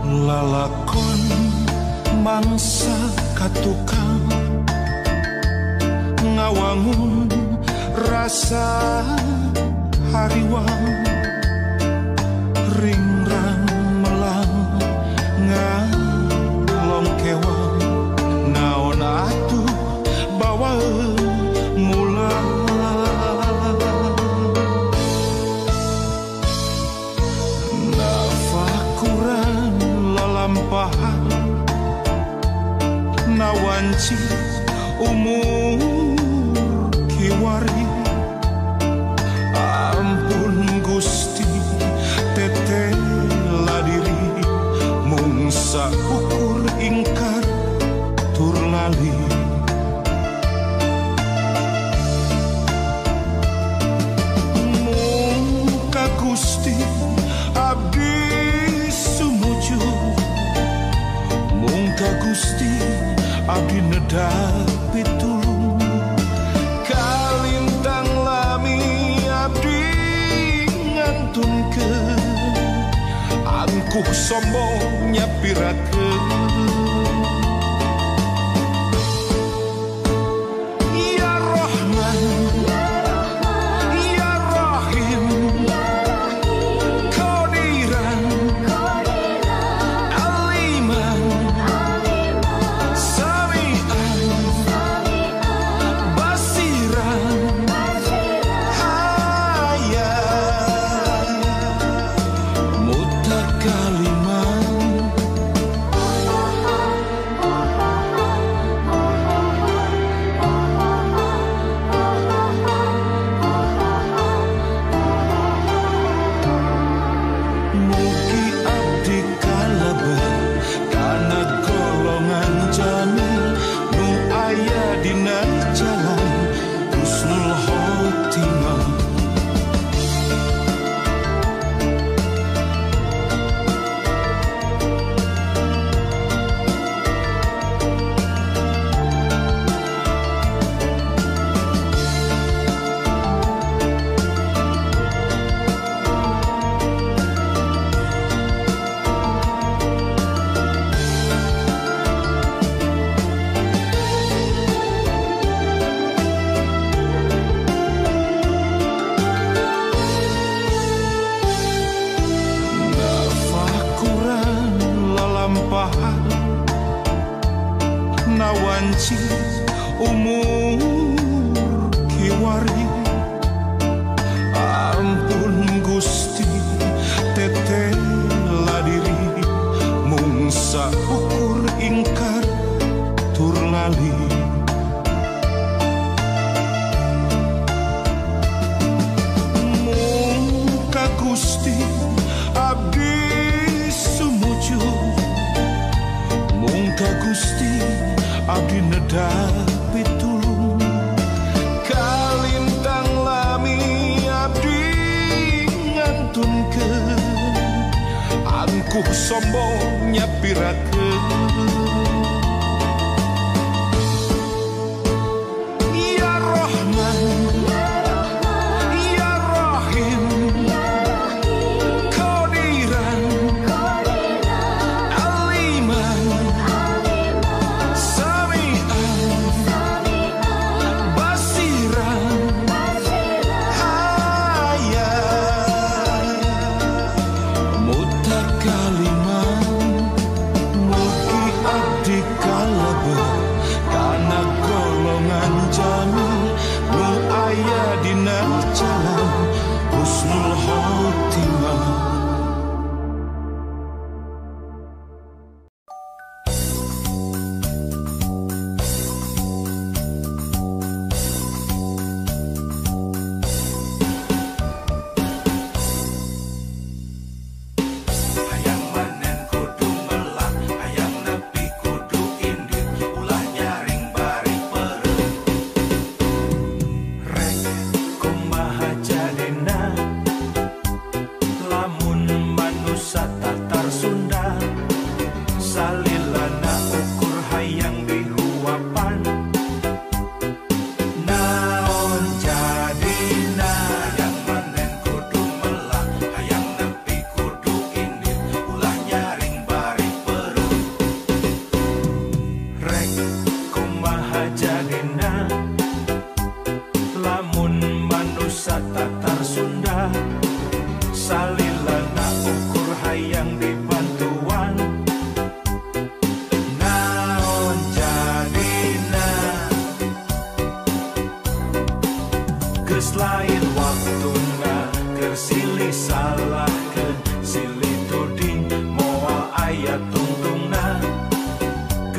Lalakon mangsa katukang ngawangun rasa hariwang ringrang melang ngalongkewang naon atuh bawaeun mulang nafakuran lalampahan nawanci umur kiwari ampun Gusti tetela diri mung saukur ingkar tur lali mung ka Gusti abdi sumujud mung ka Gusti abdi nedha pitulung kalintang lami abdi ngantunkeun angkuh sombong nyapirakeun. Ya Rahman Ya Rahim Qadiran Aliman Sami'an Basiran Hayya Mutakaliman. Mugi abdi kalebet kana golongan jalmi nu aya dina jalan husnul khotimah. Nafakuran lalampahan nawanci umur kiwari ampun Gusti tetela diri mung saukur ingkar tur lali mung ka Gusti abdi sumujud mung ka Gusti abdi nedha pitulung kalintang lami abdi ngantunkeun angkuh sombong nyapirakeun. Ya Rahman Ya Rahim Qadiran Aliman Sami'an Basiran Hayya Mutakaliman. Mugi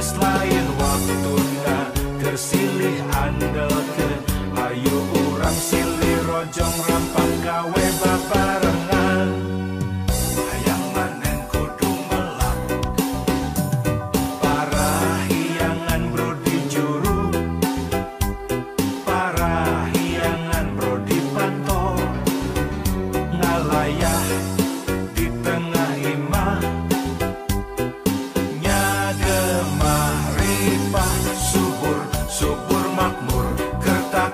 Geus lain waktuna keur silih andelkeun. Ayo urang silih rojong rampang gawe babarengan. Hayang manen kudu melak, parahiangan bro di juru, parahiangan bro di panto, ngalayah di tengah imah, nyagemah ripah, subur subur makmur, kerta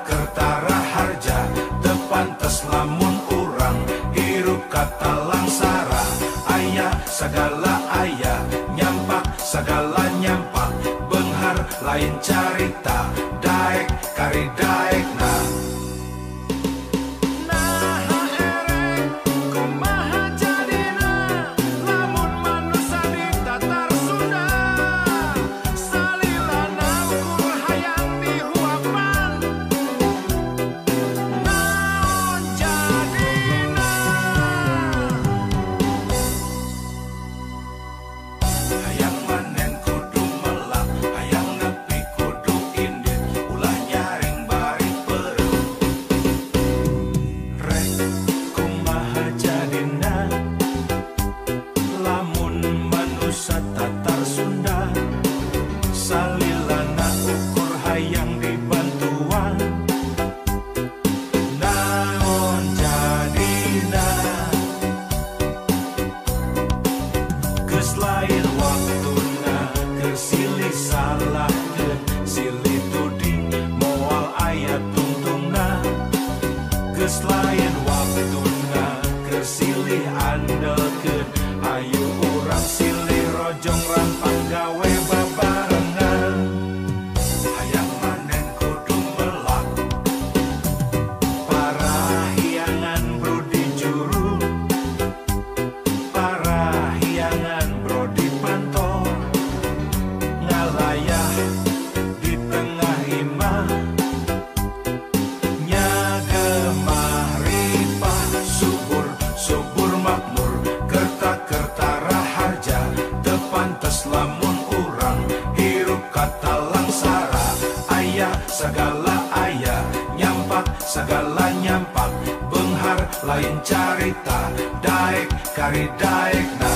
raharja, teu pantes lamun urang hirup kata langsara. Aya sagala aya, nyampak sagala nyampak, beunghar lain carita, daek kari daekna. Naha erek kumaha jadina lamun manusa ditatar Sunda, salilana ukur hayang dihuapan, naon jadina. Hayang manen kudu melak, hayang nepi kudu indit, ulah nyaring bari peureum. Rek kumaha jadina lamun manusa tatar Sunda, salilana ukur hayang dibantuan, naon jadina. Geus lain waktuna keur silih salahkeun, silih tuding moal aya tungtungna. Geus lain waktuna keur silih andelkeun. Ayo urang silih rojong rampang gawe babarengan. Hayang manen kudu melak, parahiangan bro di juru, parahiangan bro di panto, ngalayah di tengah imah, nyagemah ripah, subur subur makmur, kerta kerta raharja, teu pantes lamun urang hirup kata langsara. Aya sagala aya, nyampak sagala nyampak, beunghar lain carita, daek kari daekna.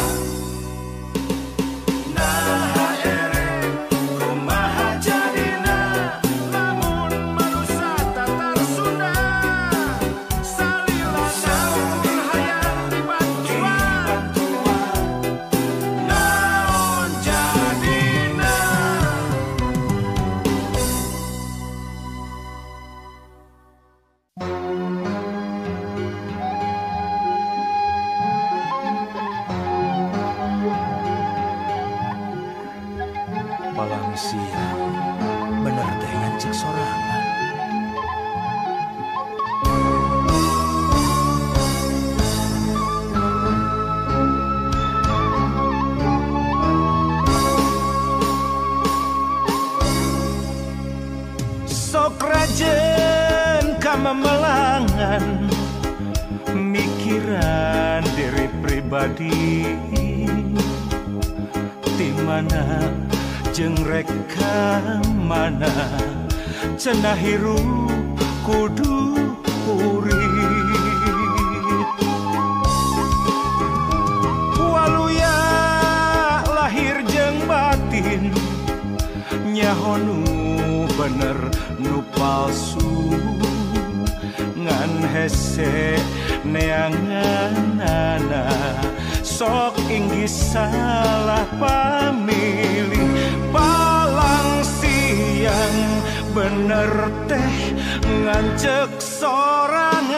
Naha erek kumaha jadina lamun manusa tatar Sunda, salilana ukur hayang dibantuan, naon jadina. Palang siang bener teh ngancik sorangan. Sok rajen kamemelangan, mikiran diri pribadi, ti mana jeung rek ka mana, cenah hirup kudu kurit. Waluya lahir jeung batin, nyaho nu bener nu palsu, ngan hese neanganana, sok inggih salah pamilih. Palang siang bener teh ngancek sorangan.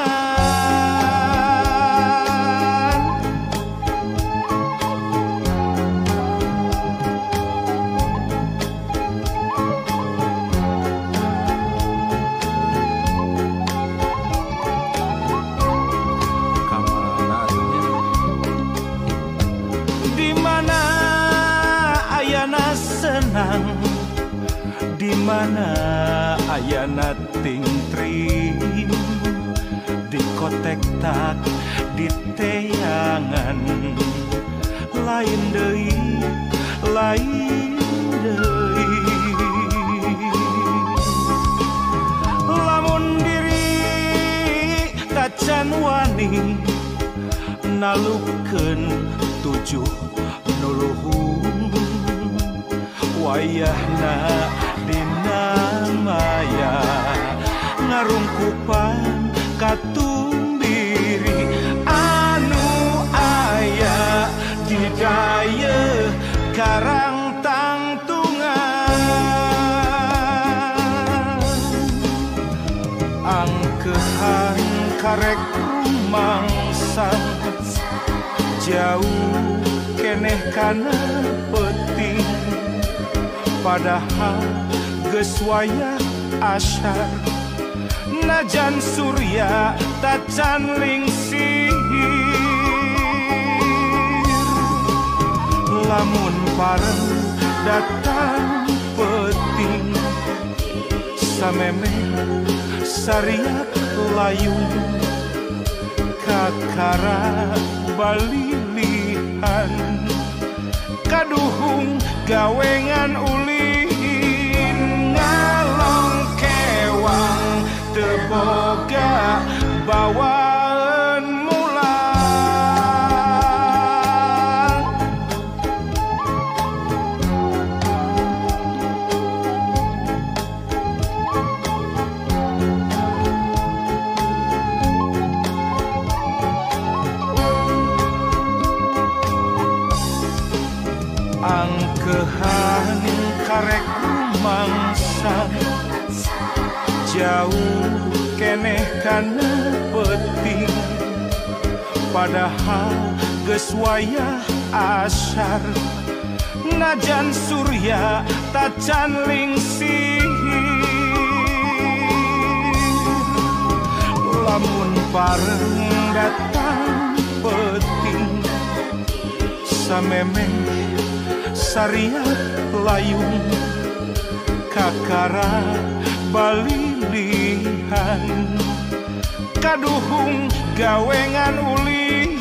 Kamana atuh nya? Di mana ayana senang, di mana ayana tingtring, di kotek tak di teangan, lain deui, lain deui. Bumi nalukeun tujuh nu luhung wayahna dina maya ngarungkupan katumbiri anu aya di dayeuh karang tangtungan angkehan karek rumangsang jauh keneh kana peuting padahal geus wayah asyar najan surya tacan lingsir lamun pareng datang peuting samemeh sariak layung kakara balilihan kaduhung gawengan ulin ngalong kewang teu boga bawaan mulang. Angkehan karek rumangsang jauh keneh kana peuting padahal geus wayah asyar najan surya tacan lingsir lamun pareng datang peuting samemeh sariak layung kakara balilihan kaduhung gawengan ulin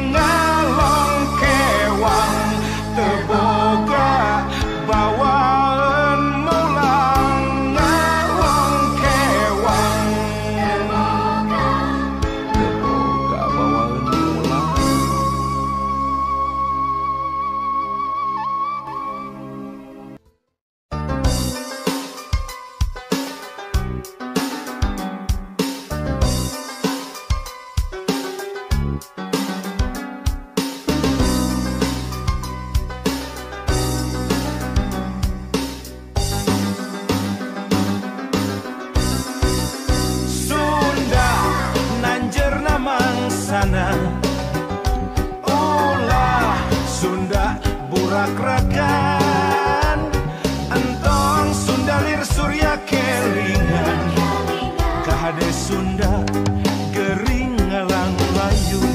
ngalong kewang teu boga bawaan mulang ngalong kewang Teu boga bawaan mulang. Sunda nanjerna mangsana ulah Sunda burak-rakan entong Sunda lir surya kelingan kahade Sunda gering ngalang layung.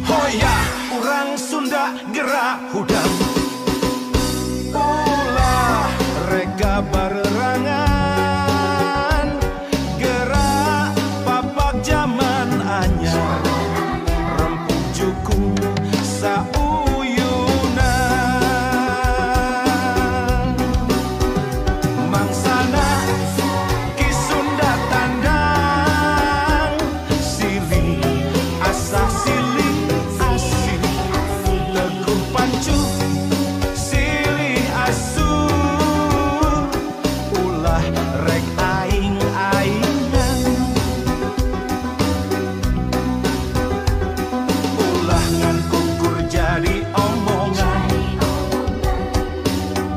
Hoya urang Sunda gerak hudang ulah reka barerangan gerak papak jaman anyar rempuk jukung sauyunan mangsana Ki Sunda tandang silih asah silih asih teguh pancuh silih asuh ulah rek aing-aingan ulah ngan kukur jadi omongan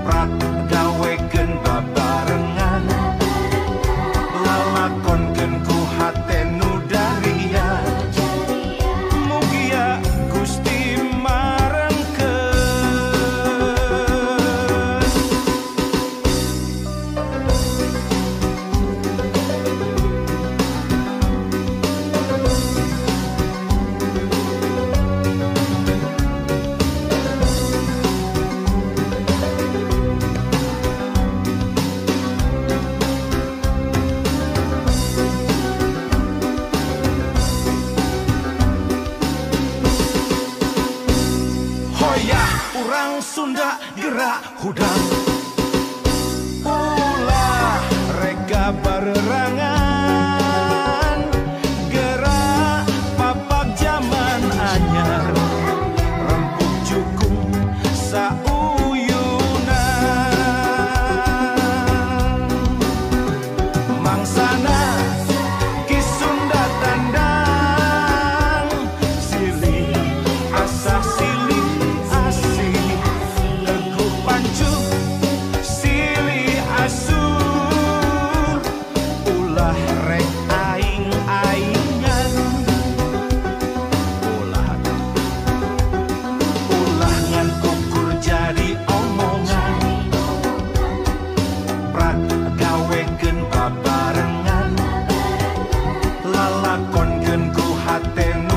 prak gawekeun babarengan lalakonkeun ku hate nu daria mugia Gusti marengkeun. Hoya urang Sunda gerak hudang ulah Dikorbankeun ku hatena.